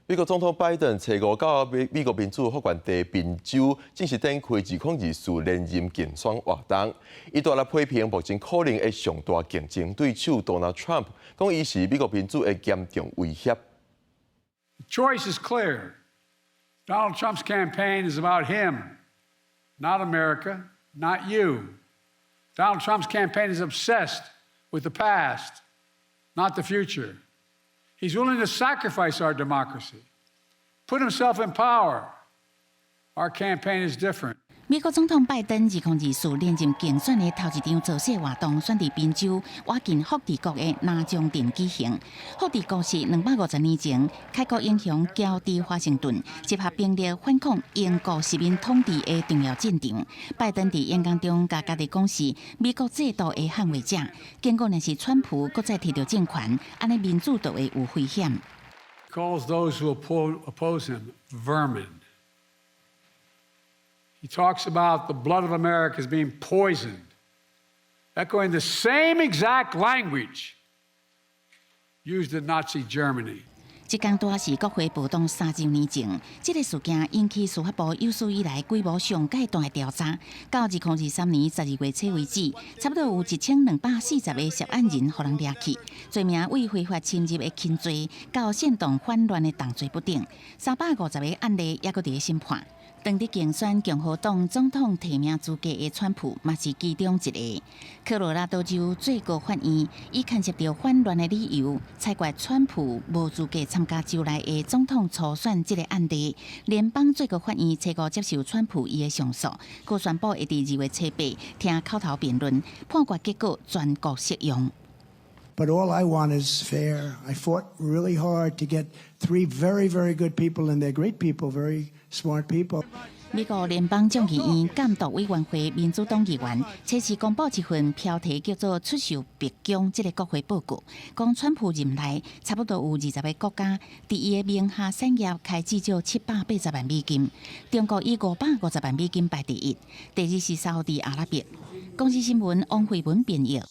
美國總統拜登初五到美美國民主發源地賓州，正式展開2024連任競選活動。伊大力批評目前可能的上大競爭對手 Donald Trump，講伊是美國民主的嚴重威脅。 The choice is clear. Donald Trump's campaign is about him, not America, not you. Donald Trump's campaign is obsessed with the past, not the future. He's willing to sacrifice our democracy, put himself in power. Our campaign is different. 美國總統拜登2024連任競選的頭一場造勢活動，選佇賓州倚近福地谷的拿江鎮舉行。福地谷是250年前開國英雄喬治華盛頓集合兵力反抗英國殖民統治的重要戰場。拜登佇演講中共家己講是美國制度的捍衛者，警告若是川普閣再提著政權，按呢民主就會有危險。 Calls those who oppose him vermin. He talks about the blood of America as being poisoned, echoing the same exact language used in Nazi Germany. 這工拄仔是國會暴動3週年前，這個事件引起司法部有史以來規模上蓋大的調查。到2023年12月初為止，差不多有1240個涉案人予人掠去，罪名為非法侵入的輕罪，到煽動反亂的重罪不等，350個案例猶閣佇咧審判。當佇競選共和黨總統提名資格的川普，嘛是其中一個。科羅拉多州最高法院以牽涉著反亂的理由，裁決川普無資格參加州內的總統初選這個案例。聯邦最高法院初五接受川普伊的上訴，閣宣布會佇2月初8聽口頭辯論，判決結果全國適用。 But all I want is fair. I fought really hard to get three very, very good people, and they're great people, very smart people. 美國聯邦眾議院監督委員會民主黨議員，初時公布一份標題叫做《出售白宮》這個國會報告，講川普任內差不多有20個國家佇伊的名下產業開至少780萬美金，中國以550萬美金排第一，第二是沙烏地阿拉伯。公視新聞王慧文編譯。